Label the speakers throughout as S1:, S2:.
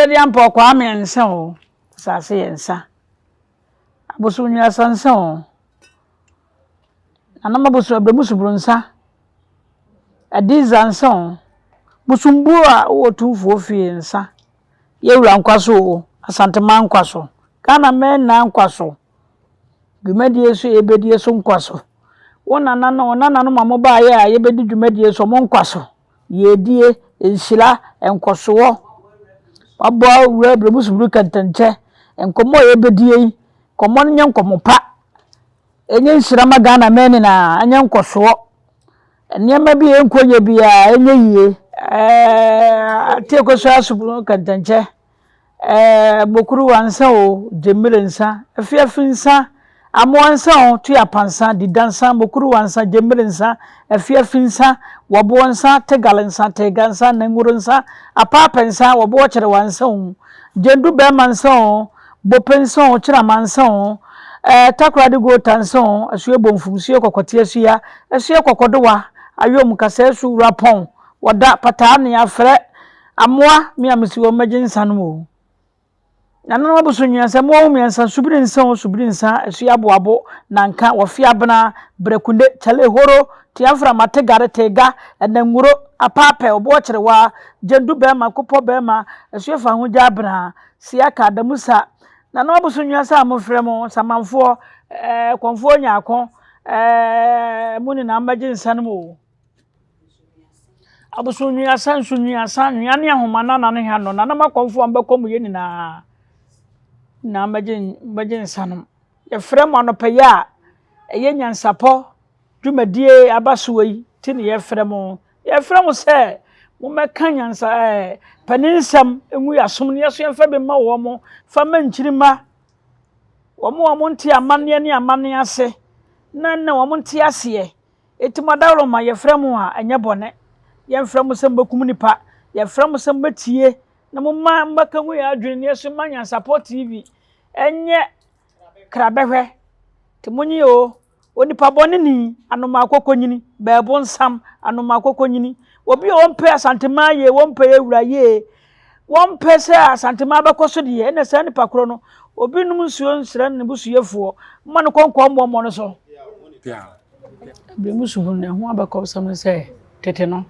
S1: Tweaduampɔw Kwame nsa o, asase yɛ nsa. Abosom nnuasa nsa o. Nananom abosom Abrɛmu suboro nsa. Adiza nsa o. Bosombuo a wowɔ Tumfoɔ fie nsa. Yɛwura nkwa so o, Asanteman nkwa so, Ghana man nyinaa nkwa so. Dwumadie so yɛbɛdie so nkwa so. Wo nananom, wo nananom a mobaeɛ a yɛbɛdi dwumadie so, mo nkwa so. Yiedie, nhyira, nkɔsoɔ. Wabɔ awura berɛmusoburu kɛntɛnkyɛ. Nkɔmmɔ a yɛbɛdie yi, nkɔmmɔ no nyɛ nkɔmmɔ pa. Ɛnyɛ nhyira ma Ghana man nyinaa, ɛnyɛ nkɔsoɔ. Nneɛma bi a ɛnkɔ yie biara, ɛnyɛ yie. Ɛɛ Ateekosua subunu kɛntɛnkyɛ. Ɛɛ Bokuruwa nsa o, Gyemmire nsa, Afiafi nsa, Amoa nsa o, Tuapa nsa, Dida nsa, Bokuruwa nsa, Gyemmire nsa, Afiafi nsa, Wɔboɔ nsa, Tegal nsa, Tega nsa, Nanguru nsa, Apaapɛ nsa, Wɔboɔ Kyerewa nsa o, Gyendu bɛrima nsa o, Bope nsa o, Kyerama nsa o, ɛɛ Takoradi Goota nsa o, Asue Bomfum, Sue Kɔkɔte Asua, Asue Kɔkɔdowa, Ayom, Kasaasu, Wurapɔn, Wɔda, Pataa, Nea, Frɛ, Amoa me a mesi hɔ mmɛgye nsa nom o. Nananom abosom mmiɛnsa, mmoa ho mmiɛnsa, subiri nsa o, subiri nsa, asua aboabo, nanka, wɔfe abena, brɛkunde, kyale horo, tea mframa, tegare, tega, ɛnanwuro, apaapɛ, ɔboɔ kyerewa, gyendu bɛɛma, kopɔ bɛɛma, asua fa ho gya abena, siaka, adamusa. Nananom abosom mmiɛnsa a mofrɛ mo, samanfoɔ, ɛɛ, kɔmfoɔ nyaako, ɛɛ, mo nyinaa mmɛgye nsa nom o. Abosonnuasa, nsunuasa, nnua ne ahoma no anan ha no, nananom akɔmfoɔ a mobɛkɔ mu yɛ nyinaa nyinaa mbɛgye mbɛgye nsa nom. Yɛfrɛ mo anɔpa yi a ɛyɛ nyansapɔ dwumadie aba soɔ yi ti na yɛfrɛ mo. Yɛfrɛ mo sɛ mommɛka nyansa ɛɛ panin nsɛm ngu yɛn asom na yɛso yɛmfa bi mma wɔn fa mma nkyirimma. Wɔn a wɔnte amanneɛ ne amanneɛ ase na nnɛ wɔnte aseɛ. Enti mo adaworoma, yɛfrɛ mo a, ɛnyɛ bɔne. Yɛmfrɛ mo sɛ mobɛkum nnipa. Yɛfrɛ mo sɛ mobɛtie na momma mmɛka ngu yɛn adwene na yɛso mma Nyansapɔ TV ɛnyɛ krabɛhwɛ. Nti monye o, onipa bɔne ni, anomaa kɔkɔnyini, bɛɛbonsam, anomaa kɔkɔnyini, obi a ɔmpɛ Asanteman yie, ɔmpɛ yɛ wura yie, wɔmpɛ sɛ Asanteman bɛkɔ so deɛ, ɛna saa nipa korɔ no, obi nom nsuo nsrɛ ne busuyefoɔ, mma no kɔnkɔn mmɔmmɔ no so. Bere mu su no, ɛho abakɔsɛm ne sɛ, tete no,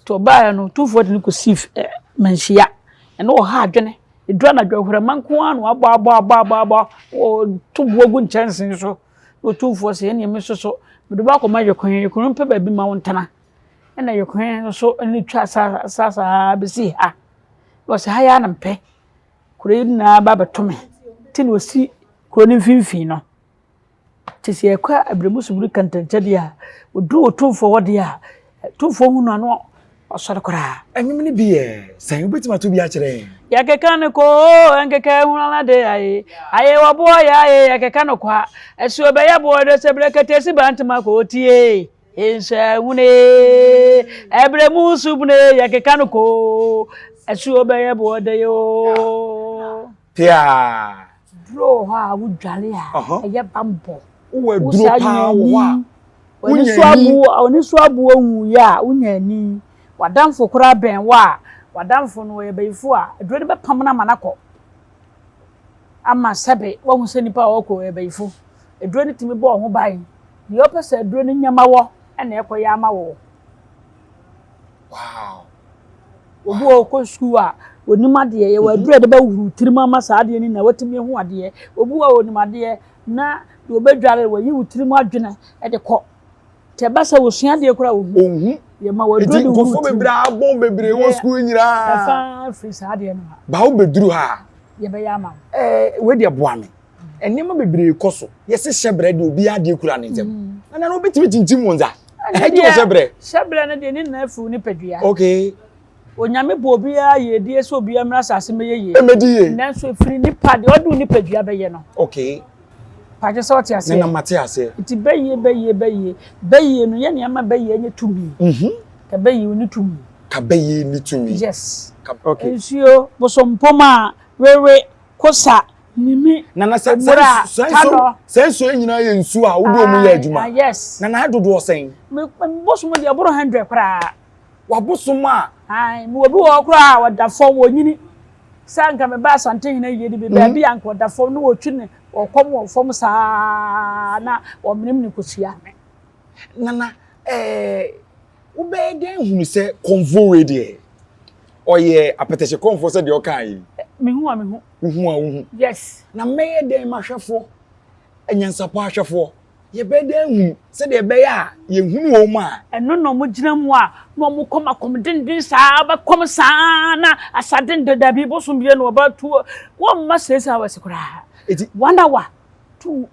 S1: nti ɔbaeɛ no, Tumfoɔ de no kɔsii Manhyia. Ɛno ɔha adwene. Ɛduru anadwo ahurama nko ara na wabɔ abɔ abɔ abɔ abɔ, ɔto boɔ gu nkyɛnse so. Na Otumfoɔ sɛ, ɛnneɛ me nso so, mede wo akɔma Yekohene. Yekohene mpɛ baabi ma wo ntena. Ɛna Yekohene nso ne twa sa sa saa bɛsii ha. Na ɔsɛ ha yi ara na mepɛ. Kuro yi nyinaa ba bɛto me. Nti na ɔsi kuro no mfimfini no. Nti sɛ yɛkɔ Abremu Subiri Kantankyɛ deɛ a, ɔduru Otumfoɔ hɔ deɛ a, Otumfoɔ hu no a na ɔsɔre koraa.
S2: Nnwom no bi yɛ sɛn? Wobɛtumi ato bi akyerɛ yɛn?
S1: Yɛkeka no kɔ oo, ɛnkeka ehunu ala de aye, aye wɔboɔ yɛ aye, yɛkeka no kwa, ɛsi ɔbɛyɛ boɔ de sɛ brɛkɛtɛ si bantama kɔ otie, nhyɛ ehunu ee, ɛbrɛ mu subunu ee, yɛkeka no kɔ oo, ɛsi ɔbɛyɛ boɔ de yoo.
S2: Piaa.
S1: Duro wɔ hɔ a wodware a ɛyɛ bammɔ.
S2: Wowɔ aduro paa wɔ hɔ a
S1: wonya ani. W'ani so aboɔ nwuiɛ a wonya ani. W'adamfo koraa bɛn wo a, w'adamfo no ɔyɛ bayifo a, aduro no bɛpam no ama no akɔ. Ama sɛbe woahu sɛ nipa a ɔrekɔ ɔyɛ bayifo. Aduro no tumi bɔ wo ho ban. Deɛ wopɛ sɛ aduro no nya ma wɔ na ɛkɔyɛ ama wo.
S2: Wow.
S1: Obi wɔ hɔ ɔkɔ sukuu a, ɔnim adeɛ. Yɛwɔ aduro a yɛde bɛhohoro tirim ama saa adeɛ no nyinaa watumi ahu adeɛ. Obi wɔ hɔ a ɔnim adeɛ na deɛ ɔbɛdware wayi wo tirim adwene de kɔ. Nti ɛba sɛ ɔsua adeɛ koraa a ɔnhu.
S2: Ɔnhu.
S1: Yɛma wo aduro
S2: Nti
S1: de hohoro
S2: nkurɔfoɔ
S1: tirim.
S2: bebree abɔn bebree wɔ sukuu nyinaa.
S1: Ɛfa firi saa adeɛ no a.
S2: Ba wobɛduru ha
S1: a. Yɛbɛyɛ ama wo.
S2: Ɛɛ wei deɛ boa me. Nneɛma bebree kɔ so. Yɛse hyɛbrɛ deɛ obiara adeɛ kura ne nsam. Nana no wobɛtumi kyinkyim wo nsa. Ɛgye wo hyɛbrɛ.
S1: Hyɛbrɛ no deɛ ne nyinaa firi wo nipadua.
S2: Okay.
S1: Onyame bɔ obiara yiedie sɛ obiara mmra asase mmɛyɛ yie.
S2: Mmɛdi yie.
S1: Nanso ɛfiri nipa deɛ ɔde wo nipadua bɛyɛ no.
S2: Okay.
S1: Pakyɛ sɛ ɔte aseɛ.
S2: Nana mate aseɛ.
S1: Nti bɛyie bɛyie bɛyie bɛyie no yɛ nea ɛma bɛyie nyɛ tumi.
S2: Mhm.
S1: Ka bɛyie ne tumi.
S2: Ka bɛyie ne tumi.
S1: Yes.
S2: Ka okay.
S1: Nsuo, bosompoma, wewe, kosa, Mimi,
S2: Nana sɛ
S1: Omura,
S2: sɛ nsuo
S1: Tano.
S2: sɛ nsuo yi nyinaa yɛ nsuo a wode wɔn yɛ adwuma.
S1: Ah, yes.
S2: Nana adodoɔ sɛn?
S1: Me me bosom deɛ ɛboro 100 koraa.
S2: Wabosom a.
S1: Ae, mewɔ bi wɔ hɔ koraa a ɔda fam, ɔnyini. Sɛ anka meba Asantehene ayie no bi, baabi a anka ɔda fam na wɔtwi ne ɔkɔm wɔ fam saa na wɔmenem ne kosua.
S2: Nana, ɛɛ wobɛyɛ dɛn hunu sɛ kɔmfoɔ wei deɛ ɔyɛ apɛtɛhyɛ kɔmfoɔ sɛ deɛ ɔkaa yi?
S1: Mehu a mehu.
S2: Wohu a wohu.
S1: Yes.
S2: Na mɛyɛ dɛn mahwɛfoɔ, anyansapɔ ahwɛfoɔ, yɛbɛyɛ dɛn ahunu sɛdeɛ ɛbɛyɛ a yɛhunu wɔn a.
S1: Ɛno na wɔgyina mu a na wɔkɔm akɔm denden saa, bɛkɔm saa na asa denden, dabi bosom bie na wɔbɛto, wɔmma 6 hours koraa.
S2: Eti
S1: 1 hour, 2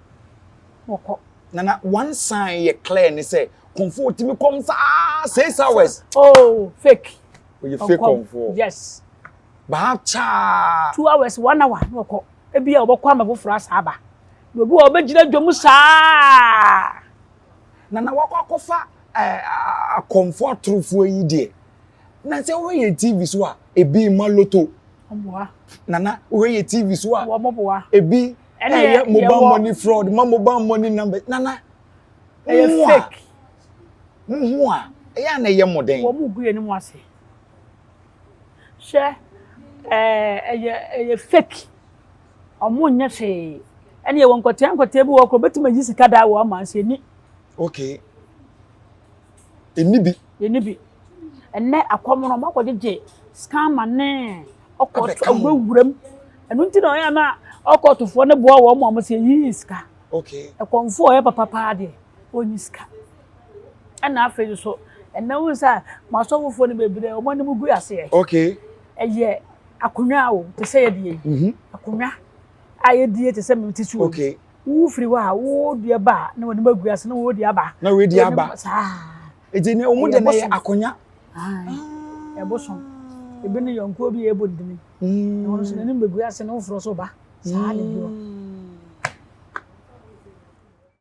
S1: wɔkɔ.
S2: Nana, one sign yɛ clear ne sɛ kɔmfoɔ tumi kɔm saa 6 hours.
S1: Oh, fake.
S2: Oyɛ fake kɔmfoɔ.
S1: Yes.
S2: Baa kyaa.
S1: 2 hours, 1 hour na wɔkɔ. Ebi a wɔbɛkɔ ama foforɔ asa aba. Na obi wɔ ɔbɛgyina dwom saa.
S2: Nana, wakɔ akɔfa akɔmfoɔ atorofoɔ yi deɛ na sɛ wohwɛ yɛ TV so a, ebi ma lotto.
S1: Ɔboa.
S2: Nana, wohwɛ yɛ TV so a,
S1: Wɔn boa.
S2: ebi
S1: Ɛne
S2: ɛyɛ mobile
S1: yɛwɔ
S2: money fraud, ma mobile money number, Nana.
S1: Ɛyɛ
S2: Muhu a
S1: fake.
S2: Muhu a, ɛyɛ a na ɛyɛ mmɔden.
S1: Wɔn mu gu yɛn anim ase. Hwɛ, ɛyɛ fake. Ɔmo nyɛ hwee. Ɛne yɛwɔ nkɔtea nkɔtea bi wɔ hɔ koraa obetumi ayi sika daa wɔ ama nso eni.
S2: Okay, ɛni bi.
S1: Yɛni bi. Ɛnɛ akɔm no, ɔmo akɔgyegye scammer ne ɔkɔto
S2: Abɛka ho.
S1: awurawura mu. Ɛno nti na ɔyɛ na ɔkɔtofoɔ no boa wɔn ma ɔmo sɛ yiyi sika. Ɛkɔmfoɔ a ɔyɛ papa paa deɛ, ɔnyi sika. Ɛna afei nso ɛnɛ wo sɛ mo asɔfofoɔ no bebree ɔmo anim gu aseɛ. Ɛyɛ akonnwa o, te sɛ yɛdeɛ yi. Akonnwa a yɛdie te sɛ mete so yi. Wo firi hɔ a, wo deɛ ba a, na wɔn agu ase na wo deɛ aba.
S2: Na wei deɛ aba.
S1: Saa.
S2: Eti ne ɔmo
S1: Ɛyɛ
S2: deɛ na ɛyɛ
S1: bosom.
S2: akonnwa.
S1: Ae, ɛbosom. Ebi ne yɔnkuo bi a ɛbɔ ndini. Na ɔno nso n'anim bɛgu ase na woforɔ so ba. Saa na ebi wɔ.